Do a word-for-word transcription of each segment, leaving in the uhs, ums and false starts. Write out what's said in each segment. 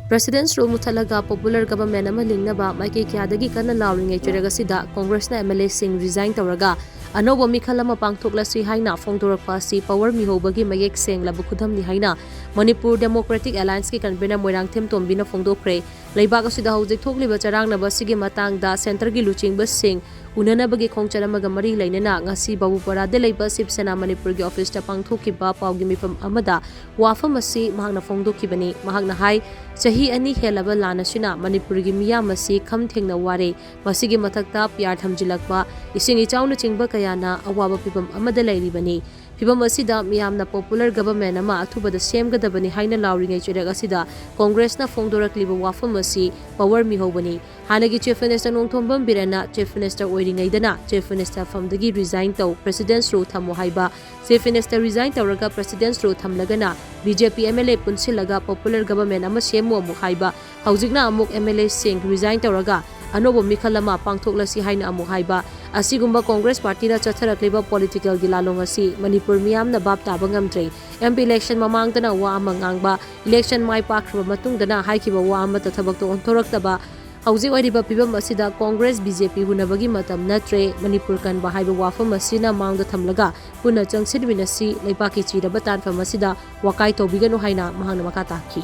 President's Rule ꯃꯨꯊꯠꯂꯒ Popular Government ꯑꯃ ꯂꯤꯡꯅꯕ ꯃꯥꯏꯀꯩ ꯀꯌꯥꯗꯒꯤ ꯀꯟꯅ ꯂꯥꯎꯔꯤꯉꯩ ꯆꯩꯔꯛ ꯑꯁꯤꯗ Congressꯅ MLAꯁꯤꯡ resign ꯇꯧꯔꯒ ꯑꯅꯧꯕ ꯃꯤꯈꯜ ꯑꯃ ꯄꯥꯡꯊꯣꯛꯂꯁꯤ ꯍꯥꯏꯅ ꯐꯣꯡꯗꯣꯔꯛꯄ ꯑꯁꯤ power ꯃꯤꯍꯧꯕꯒꯤ ꯃꯌꯦꯛ ꯁꯦꯡꯂꯕ ꯈꯨꯗꯝꯅꯤ ꯍꯥꯏꯅ Manipur Democratic Allianceꯀꯤ convener ꯃꯣꯏꯔꯥꯡꯊꯦꯝ ꯇꯣꯝꯕꯤꯅ ꯐꯣꯡꯗꯣꯛꯈ꯭ꯔꯦ꯫ ꯂꯩꯕꯥꯛ ꯑꯁꯤꯗ ꯍꯧꯖꯤꯛ ꯊꯣꯛꯂꯤꯕ ꯆꯔꯥꯡꯅꯕ ꯑꯁꯤꯒꯤ ꯃꯇꯥꯡꯗ centreꯒꯤ ꯂꯨꯆꯤꯡꯕꯁꯤꯡ ꯎꯅꯅꯕꯒꯤ ꯈꯣꯡꯆꯠ ꯑꯃꯒ ꯃꯔꯤ ꯂꯩꯅꯅ ꯉꯁꯤ ꯕꯥꯕꯨꯄꯥꯔꯥꯗ ꯂꯩꯕ ꯁꯤꯕ ꯁꯦꯅꯥ ꯃꯅꯤꯄꯨꯔꯒꯤ officeꯇ ꯄꯥꯡꯊꯣꯛꯈꯤꯕ ꯄꯥꯎꯒꯤ ꯃꯤꯐꯝ ꯑꯃꯗ ꯋꯥꯐꯝ ꯑꯁꯤ ꯃꯍꯥꯛꯅ ꯐꯣꯡꯗꯣꯛꯈꯤꯕꯅꯤ꯫ ꯃꯍꯥꯛꯅ ꯍꯥꯏ, ꯆꯍꯤ ꯑꯅꯤ ꯍꯦꯜꯂꯕ ꯂꯥꯟ ꯑꯁꯤꯅ ꯃꯅꯤꯄꯨꯔꯒꯤ ꯃꯤꯌꯥꯝ ꯑꯁꯤ ꯈꯝ ꯊꯦꯡꯅ ꯋꯥꯔꯦ꯫ ꯃꯁꯤꯒꯤ ꯃꯊꯛꯇ PR ꯊꯝꯖꯤꯜꯂꯛꯄ, ꯏꯁꯤꯡ ꯏꯆꯥꯎꯅꯆꯤꯡꯕ ꯀꯌꯥꯅ ꯑꯋꯥꯕ ꯐꯤꯚꯝ ꯑꯃꯗ ꯂꯩꯔꯤꯕꯅꯤ꯫ ꯐꯤꯚꯝ ꯑꯁꯤꯗ ꯃꯤꯌꯥꯝꯅ Popular Government ꯑꯃ ꯑꯊꯨꯕꯗ ꯁꯦꯝꯒꯗꯕꯅꯤ ꯍꯥꯏꯅ ꯂꯥꯎꯔꯤꯉꯩ ꯆꯩꯔꯛ ꯑꯁꯤꯗ Congressꯅ ꯐꯣꯡꯗꯣꯔꯛꯂꯤꯕ ꯋꯥꯐꯝ ꯑꯁꯤ power ꯃꯤꯍꯧꯕꯅꯤ꯫ ꯍꯥꯟꯅꯒꯤ Chief Minister Nongthombam ꯕꯤꯔꯦꯟꯅ Chief Minister ꯑꯣꯏꯔꯤꯉꯩꯗꯅ Chief Minister ꯐꯝꯗꯒꯤ resign ꯇꯧ, President's Rule ꯊꯝꯃꯨ ꯍꯥꯏꯕ, Chief Minister resign ꯇꯧꯔꯒ President's Rule ꯊꯝꯂꯒꯅ BJP MLA ꯄꯨꯟꯁꯤꯜꯂꯒ Popular Government ꯑꯃ ꯁꯦꯝꯃꯨ ꯑꯃꯨꯛ ꯍꯥꯏꯕ, ꯍꯧꯖꯤꯛꯅ ꯑꯃꯨꯛ MLAꯁꯤꯡ resign ꯇꯧꯔꯒ ꯑꯅꯧꯕ ꯃꯤꯈꯜ ꯑꯃ ꯄꯥꯡꯊꯣꯛꯂꯁꯤ ꯍꯥꯏꯅ ꯑꯃꯨꯛ ꯍꯥꯏꯕ, ꯑꯁꯤꯒꯨꯝꯕ Congress Partyꯅ ꯆꯠꯊꯔꯛꯂꯤꯕ politicalꯒꯤ ꯂꯥꯂꯣꯡ ꯑꯁꯤ ꯃꯅꯤꯄꯨꯔ ꯃꯤꯌꯥꯝꯅ ꯚꯥꯞ ꯇꯥꯕ ꯉꯝꯗ꯭ꯔꯦ꯫ MP election ꯃꯃꯥꯡꯗꯅ ꯋꯥ ꯑꯃ ꯉꯥꯡꯕ, election ꯃꯥꯏ ꯄꯥꯛꯈ꯭ꯔꯕ ꯃꯇꯨꯡꯗꯅ ꯍꯥꯏꯈꯤꯕ ꯋꯥ ꯑꯃꯠꯇ ꯊꯕꯛꯇ ꯑꯣꯟꯊꯣꯔꯛꯇꯕ, ꯍꯧꯖꯤꯛ ꯑꯣꯏꯔꯤꯕ ꯐꯤꯚꯝ ꯑꯁꯤꯗ Congress BJP ꯍꯨꯟꯅꯕꯒꯤ ꯃꯇꯝ ꯅꯠꯇ꯭ꯔꯦ, ꯃꯅꯤꯄꯨꯔ ꯀꯟꯕ ꯍꯥꯏꯕ ꯋꯥꯐꯝ ꯑꯁꯤꯅ ꯃꯥꯡꯗ ꯊꯝꯂꯒ ꯄꯨꯟꯅ ꯆꯪꯁꯤꯟꯃꯤꯟꯅꯁꯤ, ꯂꯩꯕꯥꯛꯀꯤ ꯆꯤꯔꯕ ꯇꯥꯟꯐꯝ ꯑꯁꯤꯗ ꯋꯥꯀꯥꯏ ꯇꯧꯕꯤꯒꯅꯨ ꯍꯥꯏꯅ ꯃꯍꯥꯛꯅ ꯃꯈꯥ ꯇꯥꯈꯤ꯫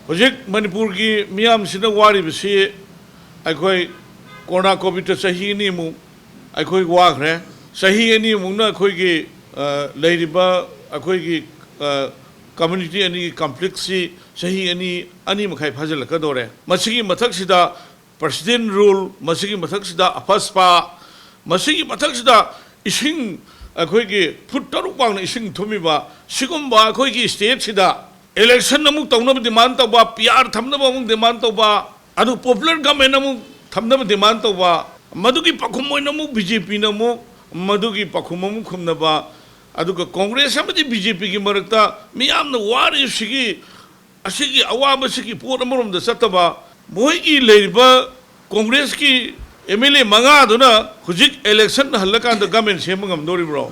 ꯍꯧꯖꯤꯛ ꯃꯅꯤꯄꯨꯔꯒꯤ ꯃꯤꯌꯥꯝꯁꯤꯅ ꯋꯥꯔꯤꯕꯁꯤ ꯑꯩꯈꯣꯏ ꯀꯣꯔꯣꯅꯥ ꯀꯣꯚꯤꯗꯇ ꯆꯍꯤ ꯑꯅꯤꯃꯨꯛ ꯑꯩꯈꯣꯏ ꯋꯥꯈ꯭ꯔꯦ꯫ ꯆꯍꯤ ꯑꯅꯤꯃꯨꯛꯅ ꯑꯩꯈꯣꯏꯒꯤ, ꯑ, ꯂꯩꯔꯤꯕ ꯑꯩꯈꯣꯏꯒꯤ, ꯑ, community ꯑꯅꯤꯒꯤ conflictꯁꯤ ꯆꯍꯤ ꯑꯅꯤ, ꯑꯅꯤ ꯃꯈꯥꯏ ꯐꯥꯖꯤꯜꯂꯛꯀꯗꯧꯔꯦ꯫ ꯃꯁꯤꯒꯤ ꯃꯊꯛꯁꯤꯗ President Rule, ꯃꯁꯤꯒꯤ ꯃꯊꯛꯁꯤꯗ ꯑꯐꯁꯄꯥ, ꯃꯁꯤꯒꯤ ꯃꯊꯛꯁꯤꯗ ꯏꯁꯤꯡ, ꯑꯩꯈꯣꯏꯒꯤ ꯐꯨꯠ ꯇꯔꯨꯛ ꯋꯥꯡꯅ ꯏꯁꯤꯡ ꯊꯨꯝꯃꯤꯕ ꯁꯤꯒꯨꯝꯕ ꯑꯩꯈꯣꯏꯒꯤ stateꯁꯤꯗ election ꯑꯃꯨꯛ ꯇꯧꯅꯕ demand ꯇꯧꯕ, PR ꯊꯝꯅꯕ ꯑꯃꯨꯛ demand ꯇꯧꯕ, ꯑꯗꯨ Popular Government ꯑꯃꯨꯛ ꯊꯝꯅꯕ demand ꯇꯧꯕ, ꯃꯗꯨꯒꯤ ꯄꯥꯎꯈꯨꯝ ꯑꯣꯏꯅ ꯑꯃꯨꯛ BJPꯅ ꯑꯃꯨꯛ ꯃꯗꯨꯒꯤ ꯄꯥꯎꯈꯨꯝ ꯑꯃꯨꯛ ꯈꯨꯝꯅꯕ, ꯑꯗꯨꯒ Congress ꯑꯃꯗꯤ BJPꯒꯤ ꯃꯔꯛꯇ ꯃꯤꯌꯥꯝꯅ ꯋꯥꯔꯤꯕꯁꯤꯒꯤ, ꯑꯁꯤꯒꯤ ꯑꯋꯥꯕꯁꯤꯒꯤ ꯄꯣꯠ ꯑꯃꯔꯣꯝꯗ ꯆꯠꯇꯕ, ꯃꯈꯣꯏꯒꯤ ꯂꯩꯔꯤꯕ Congressꯀꯤ MLA ꯃꯉꯥꯗꯨꯅ ꯍꯧꯖꯤꯛ election ꯍꯜꯂꯀꯥꯟꯗ government ꯁꯦꯝꯕ ꯉꯝꯗꯣꯔꯤꯕ꯭ꯔꯣ?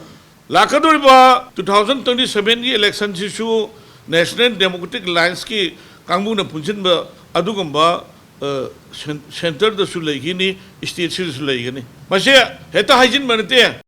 ꯂꯥꯛꯀꯗꯧꯔꯤꯕ two thousand twenty sevenꯒꯤ electionꯁꯤꯁꯨ National Democratic Allianceꯀꯤ ꯀꯥꯡꯕꯨꯅ ꯄꯨꯟꯁꯤꯟꯕ ꯑꯗꯨꯒꯨꯝꯕ, ꯑ, ꯁꯦꯟ-, centreꯗꯁꯨ ꯂꯩꯈꯤꯅꯤ, stateꯁꯤꯗꯁꯨ ꯂꯩꯒꯅꯤ꯫ ꯃꯁꯤ ꯍꯦꯛꯇ ꯍꯥꯏꯖꯤꯟꯕ ꯅꯠꯇꯦ꯫